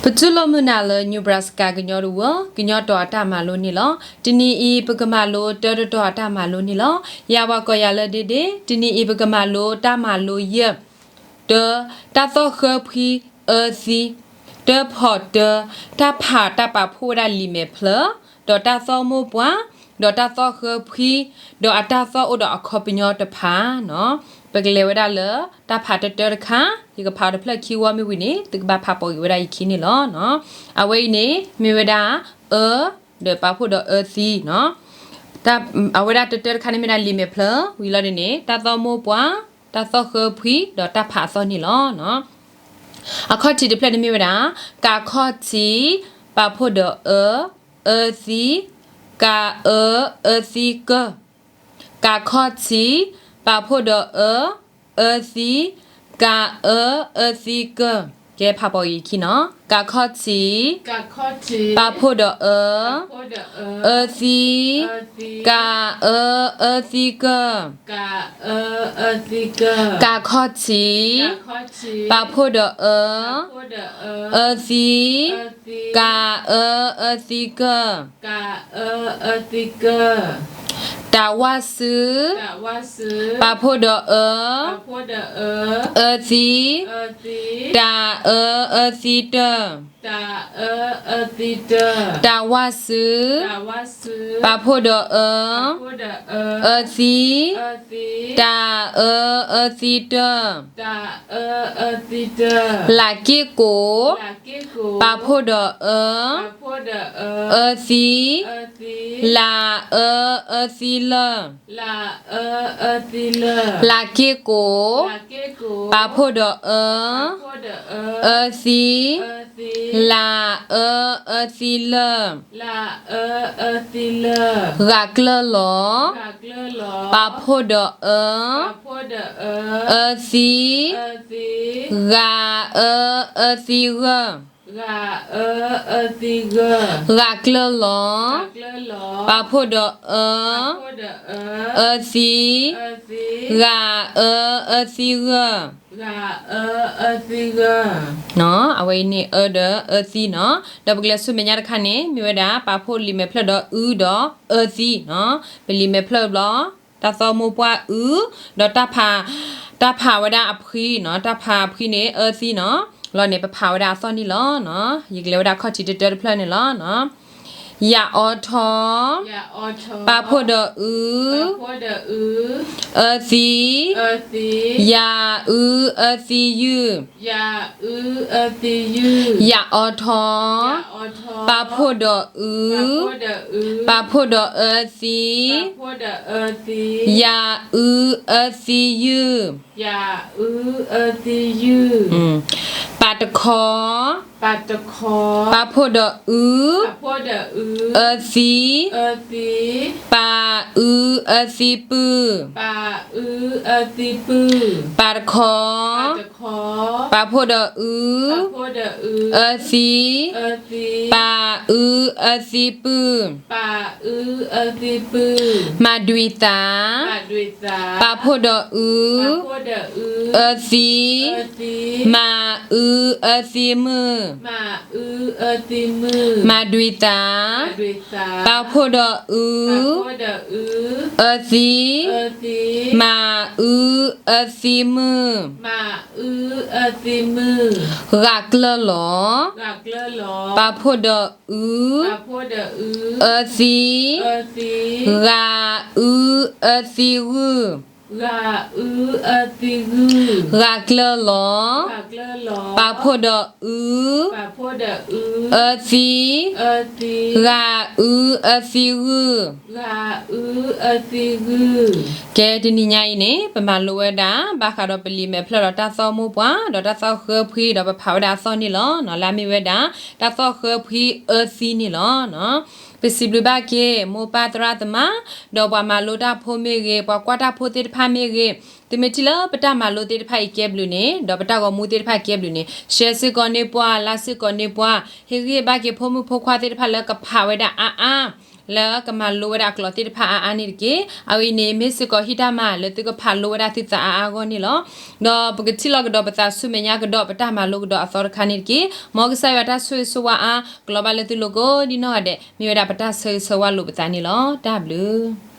ပတူၢ်လိာ်မုာ်နၤလၢ Nebraska ကညီတဝၢ ကညီတီၤအတၢ်မၤလိန့ၣ်လီၤ. တနံၤအံၤ ပကမၤလိတၢတတီၤအတၢ်မၤလိန့ၣ်လီၤ. ယၤပှၤကိးယၤလၢ ဒ့ဒ့, တနံၤအံၤပကမၤလိတၢ်မၤလိယဲၢ်, တၢ, တၢ်သီၣ်ဃၢဖှံအၢသံ, တၢဖီၣ်တၢ, တၢ်ဖးတၢ်ပာ်ဖှိၣ်ဝဲဒၣ်လံာ်မဲာ်ဖျၢၣ်, ဒီးတၢ်သီၣ်မိၢ်ပှၢ်, ဒီးတၢ်သီၣ်ဃၢဖှံ, ဒီးအတၢ်သီၣ်အိၣ်ဒီးအခီပညီတဖၣ်နီၤ. ပကလဲၤဝဲဒၣ်လၢတၢ်ဖးတၢတၢတခါ, ယကဖးအီၤတဖျၢၣ်ခံဝီမ့ၢ်ဝံၤန့ၣ် သုကဘၣ်ဖးပိာ်က့ၤဝဲဒၣ်ယခံန့ၣ်လီၤ. အဝဲအံၤန့ၣ် မ့ၢ်ဝဲဒၣ် အၢ, ဒီးပာ်ဖှိၣ်ဒီးအၢသံနီၤ. အဝဲဒၣ်တၢတၢတခါန့ၣ်မ့ၢ်ဒၣ်လံာ်မဲာ်ဖျၢၣ်, ဝံၤလီၤဒ်န့ၣ် တၢ်သီၣ်မိၢ်ပှၢ်, တၢ်သီၣ်ဃၢဖှံ, ဒီးတၢ်ဖးအသီၣ်န့ၣ်လီၤ. အခီၣ်ထံးတဖျၢၣ်န့ၣ်မ့ၢ်ဝဲဒၣ် ကးခီၣ်ထံး, ပာ်ဖှိၣ်ဒီးအၢ, အၢသံ, ကးအၢ, အၢသံကၢၢ်. ကးခီၣ်ထံး, ပာ်ဖှိၣ်ဒီးအၢ, အၢသံ, ကးအၢ, အၢသံကၢၢ်. ကဲဖးပိာ်က့ၤခံနီၤ. ကးခီၣ်ထံး, ပာ်ဖှိၣ်ဒီးအၢ, အၢသံ, ကးအၢ, အၢသံကၢၢ်. ကးခီၣ်ထံး, ပာ်ဖှိၣ်ဒီးအၢ, အၢသံ, ကးအၢ, အၢသံကၢၢ်. တးဝၣ်စု, ပာ်ဖှိၣ်ဒီးအၢ, အၢသံ, တးအၢ, အၢသံတၢၢ်. တးဝၣ်စု, ပာ်ဖှိၣ်ဒီးအၢ, အၢသံ, တးအၢ, အၢသံတၢၢ်. လးက့ၣ်ကိး, ပာ်ဖှိၣ်ဒီးအၢ, အၢသံ, လးအၢ, အၢသံလၢ်. လးက့ၣ်ကိး, ပာ်ဖှိၣ်ဒီးအၢ, အၢသံ, လးအၢ, အၢသံလၢ်. ဂၤကျၢၢ်လီၤ, ပာ်ဖှိၣ်ဒီးအၢ, အၢသံ, ဂၤအၢ, အၢသံဂၢၢ်. ဂၤကျၢၢ်လီၤ, ပာ်ဖှိၣ်ဒီးအၢ, အၢသံ, ဂၤအၢ, အၢသံဂၢၢ်. အဝဲအံၤန့ၣ် အၢဒီးအၢသံနီၤ. ဒီးပကလဲၤဆူမဲာ်ညါတခါန့ၣ် မ့ၢ်ဝဲဒၣ် ပာ်ဖှိၣ်လံာ်မဲာ်ဖျၢၣ်ဒီးအုဒီးအၢသံနီၤ. ပလံာ်မဲာ်ဖျၢၣ်ဘျီ တၢ်သီၣ်မိၢ်ပှၢ်အု, ဒီးတၢ်ဖး, တၢ်ဖးဝဲဒၣ်အဖှံနီၤ, တၢ်ဖးအဖှံန့ၣ် အၢသံနီၤ. လီၤန့ၣ် ပဖးဝဲဒၣ်အသီၣ်န့ၣ်လီၤ. ယကလဲၤဝဲဒၣ်ခီၣ်ထံးတတၢတဖျၢၣ်န့ၣ်လီၤ. ယၤအီထီ, ပာ်ဖှိၣ်ဒီးအု, အၢသံ, ယၤအုအၢသံယုၢ်. ယၤအီထီ, ပာ်ဖှိၣ်ဒီးအု, ပာ်ဖှိၣ်ဒီးအၢသံ, ယၤအုအၢသံယုၢ်. ပာ်တခီ, ပာ်ဖှိၣ်ဒီးအု, အၢသံ, ပာ်အုအၢသံပုၢ်. ပာ်တခီ, ပာ်ဖှိၣ်ဒီးအု, အၢသံ, ပာ်အုအၢသံပုၢ်. မၤဒွံးသး, ပာ်ဖှိၣ်ဒီးအု, အၢသံ, မၤအုအၢသံမုၢ်. မၤဒွံးသး, ပာ်ဖှိၣ်ဒီးအု, အၢသံ, မၤအုအၢသံမုၢ်. ဂၤကျၢၢ်လီၤ, ပာ်ဖှိၣ်ဒီးအု, အၢသံ, ဂၤအုအၢသံဂုၢ်. ဂၤကျၢၢ်လီၤ, ပာ်ဖှိၣ်ဒီးအု, အၢသံ, ဂၤအုအၢသံဂုၢ်. ကဲ တနံၤညါအံၤန့ၣ် ပမၤလိဝဲဒၣ် ဘၣ်ဃးဒီးပလံာ်မဲာ်ဖျၢၣ်ဒီးတၢ်သီၣ်မိၢ်ပှၢ် ဒီးတၢ်သီၣ်ဃၢဖှံ ဒီးပဖးဝဲဒၣ်အသီၣ်န့ၣ်လီၤ. လၢအမ့ၢ်ဝဲဒၣ် တၢ်သီၣ်ဃၢဖှံအၢသံန့ၣ်လီၤ. ပစံးဘျုးဘၣ်က့ၤ မိၢ်ပၢ်သရၣ်သမါ ဒီးပှၤမၤလိတၢ်ဖိမ့ၢ်ဂ့ၤ, ပှၤကွၢ်တၢ်ဖိသ့ၣ်တဖၣ်မ့ၢ်ဂ့ၤ, သုမ့ၢ်ထံၣ်လၢပတၢ်မၤလိသ့ၣ်တဖၣ်အံၤကဲဘျုးန့ၣ် ဒီးပတၢ်ဂီၤမူသ့ၣ်တဖၣ်ကဲဘျုးန့ၣ် share စ့ၢ်ကီးန့ၢ်ပှၤ, like စ့ၢ်ကီးန့ၢ်ပှၤ, ဟ့ၣ်ဂံၢ်ဘါက့ၤဖိမုၣ်ဖိခွါသ့ၣ်တဖၣ်လၢကဖးဝဲဒၣ်အါအါ လၢကမၤလိဝဲဒၣ်အကျိာ်သ့ၣ်တဖၣ်အါအါန့ၣ်တက့ၢ်. အဝဲအံၤန့ၣ် မ့ၢ်စ့ၢ်ကီးဟံၣ်တၢ်မၤလၢသုကဖးလိဝဲဒၣ်သုသးအါအါအဂီၢ်န့ၣ်လီၤ. ဒီးပကထံၣ်လိာ်ကဒီးပသးဆူမဲာ်ညါကဒီးပတၢ်မၤလိကဒီးအသီတခါန့ၣ်တက့ၢ်. မ်ကစၢ်ယွၤတၢ်ဆိၣ်ဂ့ၤဆိၣ်ဝါအါကလီၤဘၣ်လၢသုလိၤကိးဒ်နီၢ်ဂၤဒဲး မ့ၢ်ဝဲဒၣ်ပတၢ်ဆၢဂ့ၤဆၢဝါလိာ်ပသးန့ၣ်လီၤ. တၢ်ဘျုး